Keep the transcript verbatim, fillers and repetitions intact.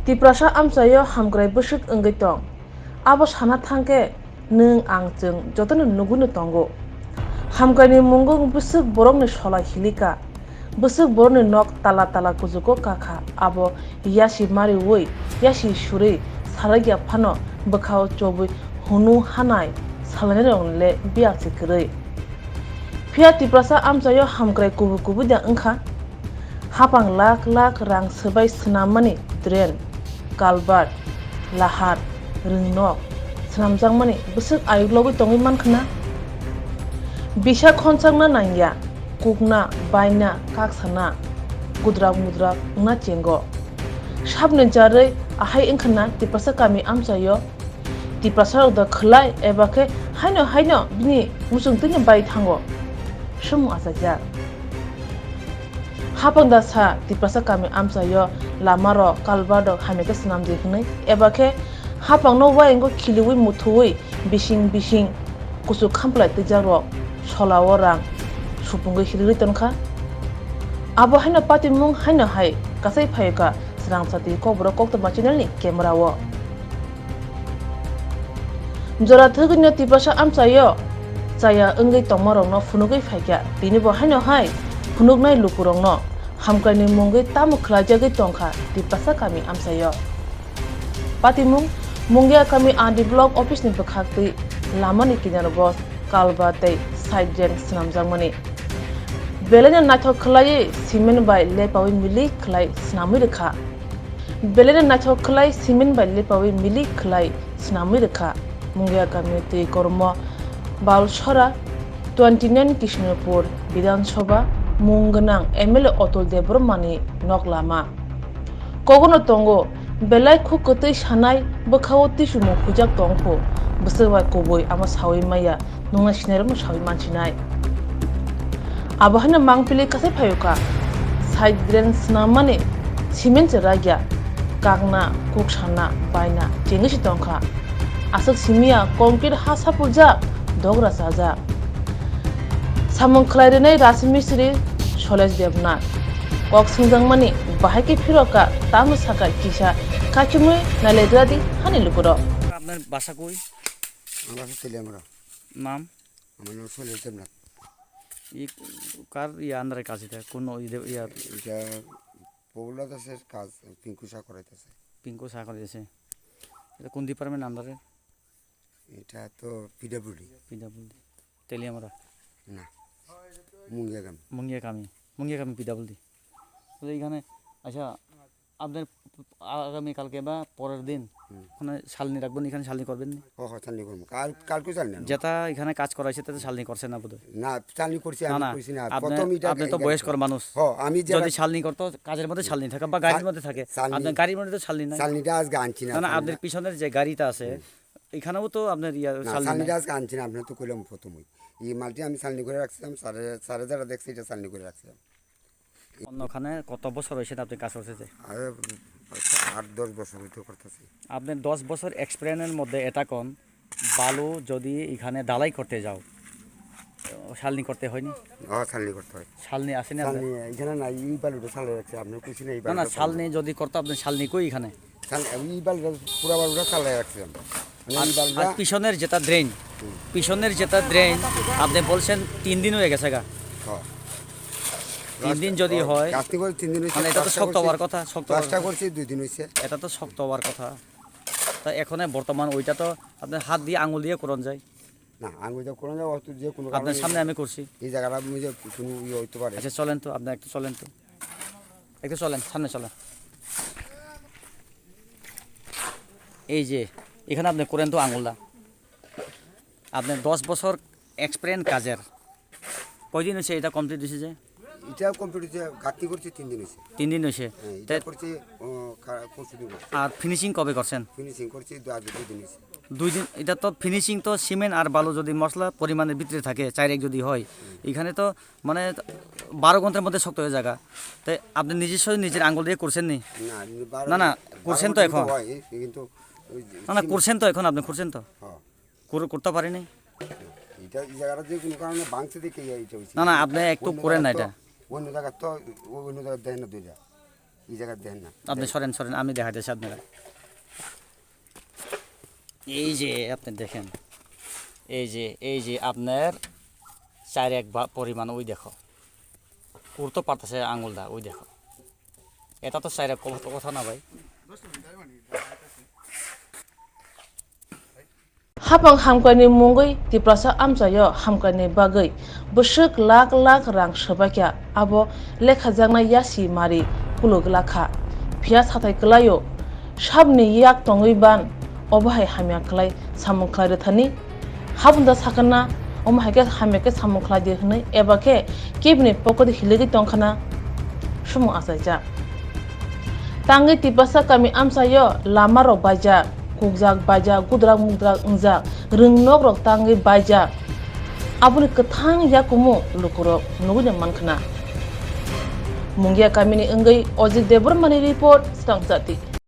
Tiprasa amchaio hamkrai bwswk wngwi tong, abo sana thangkhe nwng ang chwng jotono nugwino tongo. Hamkraini mungo bwswk borokni sola hilika, bwswk borokni nok tala tala kuchugo kakha, abo yasi mariwi yasi surwi salai ya phano bwkhao chobwi hunu hanai salainairokni le biyang se kwrwi. Phiya Tiprasa amchaio hamkrai kubui kubui da wngkha. Hapang lakh lakh rang swbai swnammani drain, culvert, lahar, rwngnok swnamjakmani bwswk ayuk logwi tongwi mankha na? Bisa khonsakna nangya, kukna, baina, kaksana, gudrak mudrak wngna chengo. Sabni jarwi ahai wngkha na Tiprasa kami amchaio? Tiprasa rok da khwlai eba khe haino haino bini muchung twino bai thango. Sumung achajak. Hapang da sa Tiprasa kami amchaio lama rok culvert rok hamya khe swnamdi hwnwi eba khe hapang no wayang o khiliwi muthuwi bising bising kuchuk khamplai twijak rok solao rang supungwi hilirwi tonkha. Abo haino patimung haino hai kasai phaikha Srang Sati Kokborok Koktwma channel ni camera o. Jora thwgwino Tiprasa amchaio chaya wngwi tongmarokno phunugwi phaikha, tini bo haino hai phunuknai lukurokno hamkraini mungwi tamo khlaijagwi tongkha Tiprasa kami amchaio. Patimung, Mungia kami R D block office ni bwkhaktwi lamani kinaro bo culvert tei side drain swnamjakmani. Belaino naithok khwlaiwi cement bai lepawi milik khwlai swnamwi rwkha. Belaino naithok khwlai cement bai lepawi milik khwlai swnamwi rwkha. Mungia kami twi kormo Balsora twenty nine Kishnapur Bidhan Sabha mung gwnang M L A Atul Debbarmani nok lama. Kogono tongo, belai khuk kwtwi sanai bwkhao tisumung huijak tong kho, bwswk bai kubui amo saui maya. Nungna sinairokno saui mansinai. Abo haino mangpili kasai phaiwkha. Side drain swnammani cement se ragya. Kakna, kuk sanna, baina, chengwi se tongkha. Aswk simiya concrete ha sapuljak, dogra chajak. Samung khlai rwnai Rajmistri Solesh Debnath. Kok swngjakmani bahai khe phirokha, tamo sakha kisa kachimwi nailaidwradi hani lukurok. আপনার বাসা কই? আমার বাসা তেলিয়ামুড়া। নাম? আমার নাম শৈলেশ দেবনাথ। ই কার ইয়া আন্ডারে কাজ এটা? কোন ওই দে-, ইয়া? এটা পৌলা দাসের কাজ, পিঙ্কু শাহ করাইতেছে। পিঙ্কু শাহ করাইতেছে। এটা কোন ডিপার্টমেন্ট আন্ডারে? এটা তো পিডাব্লিউডি। পিডাব্লিউডি। তেলিয়ামুড়া? না, মুঙ্গিয়াকামি। মুঙ্গিয়াকামি। মুঙ্গিয়াকামি পিডাব্লিউডি। তো এইখানে, আচ্ছা, আপনার আগামী কালকে বা পরের দিন হুম। ওখানে ছালনি রাখবেন, এখানে ছালনি করবেন নি? হ, হ, ছালনি করবো। কাল, কালকে ছালনি আনবো। যেটা এখানে কাজ করাইছে, তাতে ছালনি করছে না বোধহয়। না, ছালনি করছি, না, আমি না, করছি না। আপনি, প্রথম এটা আপনি তো বয়স্ক মানুষ। হ, আমি যেটা যদি ছালনি করতো, কাজের মধ্যে ছালনি থাকে বা গাড়ির ছাল-, মধ্যে থাকে, ছালনি, আপনার গাড়ির মধ্যে তো ছালনি নাই। ছালনিটা আজকে আনছি না, না, না, ছালনিটা। আপনার পিছনের যে গাড়িটা আছে, হুম। এখানেও তো আপনার ইয়া না, ছালনি নাই। ছালনিটা আজকে আনছি না, আপনার তো কইলাম প্রথমই। এই মালটি আমি ছালনি করে রাখছিলাম, স্যারে, স্যারে যারা দেখছে, এটা ছালনি করে রাখছিলাম। অন্যখানে কত বছর হয়েছে আপনি কাজ করতেছে? আরে, আট দশ বছর হইতে করতেছি। আপনি দশ বছর এক্সপিরিয়েন্সের মধ্যে এটা কোন বালু যদি এখানে ঢালাই করতে যাও, ছালনি করতে হয়নি? হ্যাঁ, ছালনি করতে হয়। ছালনি আসেনি আপনার? ছালনি এখানে নাই, এই বালুটা ছালাই রাখছে, আপনি কইছেন এই না, না, বালুটা ছালনি যদি করতো, আপনি ছালনি কই এখানে? ছাল-, এই বালুটা, পুরা বালুটা ছালাই রাখছিলাম। মানে আর, এই বালুটা আর পিছনের যেটা ড্রেন, হুম। পিছনের যেটা ড্রেন, আপনি বলছেন তিন দিন হয়ে গেছে গা। হ্যাঁ। তিন দিন যদি হয়, কাজটি করে তিন দিন হয়েছে, মানে এটা তো প্লাস্টার শক্ত করছি, হওয়ার কথা, শক্ত হওয়ার প্লাস্টার কথা। করছি দুই দিন হয়েছে। এটা তো শক্ত হওয়ার কথা। তা এখন বর্তমান ওইটা তো আপনার হাত দিয়ে, আঙুল দিয়ে করানো যায়। না, আঙুল দিয়ে করানো যায়, অত যে কোনো আপনার কারণে সামনে আমি করছি। এই জায়গাটা বুঝে কোনো ইয়ে হইতে পারে। আচ্ছা, চলেন তো, আপনি একটু চলেন তো, একটু চলেন, সামনে চলেন। এই যে এখানে আপনি করেন তো আঙুলটা, আপনার দশ বছর এক্সপিরিয়েন্স কাজের, কয়দিন হয়েছে এটা কমপ্লিট হয়েছে যে? এটা কমপ্লিট হয়েছে, গাঁথনি করছে তিন দিন হয়েছে। তিন দিন হয়েছে। হ্যাঁ, এটা তে- করছে, ও, কা-, পরশু দিন করছে। আর ফিনিশিং কবে করছেন? ফিনিশিং করছে দু-, আজ দুই দিন হয়েছে। দুই দিন, এটা তো ফিনিশিং তো সিমেন্ট আর বালু যদি মশলা পরিমাণের ভিতরে থাকে, চাইরেক যদি হয়, হুম। এখানে তো মানে বারো ঘন্টার মধ্যে শক্ত হয়ে যাগা। তাই আপনি নিজস্ব নিজের আঙুল দিয়ে করছেন নি? না, বারো না, না, ঘন্টা, করছেন তো বারো ঘন্টা এখন। হয়, কিন্তু ওই যে না, না, সিমেন্ট করছেন তো এখন, আপনি করছেন তো? হ্যাঁ। কর-, করতে পারেনি? এটা এই জায়গাটা যে কোনো কারণে ভাঙছে দেখে এই, এটা হয়েছে। না, না, আপনি একটু অন্য করেন না জায়গার তো, এটা। অন্য জায়গার তো, অন্য জায়গার দেখেন না দুইটা। এই জায়গা দেখেন না। আপনি সরেন, সরেন, আমি দেখাই দিচ্ছি আপনারা। এই যে আপনি দেখেন, এই যে, এই যে আপনার চার এক বা-, পরিমাণ, ওই দেখো, করতে পারতেছে আঙুলটা, ওই দেখো, এটা তো চার এক কথা, কথা না ভাই। Hapang hamkrai ni mungwi Tiprasa amchaio hamkrai ni bagwi bwswk lakh lakh rang swbaikha, abo lekhajaknai yasi mari kuluk lakha. Phiya sathai kwlaio, sabni yak tongwi ban, obo hai hamya khlai samung khlai rwthani. Habunda sakana, omo hai khe hamya khe samung khlai di hwnwi, eba khe kebini pocket hiligwi tongkhana sumung achaijak. Tangwi Tiprasa kami amchaio lama rok baijak, kukjak baijak, gudrak mudrak wngjak, rwngnok rok tangwi baijak. Aboni kwthang yakumu lukurok nugwi no mankhna. Mungia kamini wngwi Ojit Debbarmani report, Swrang Jati.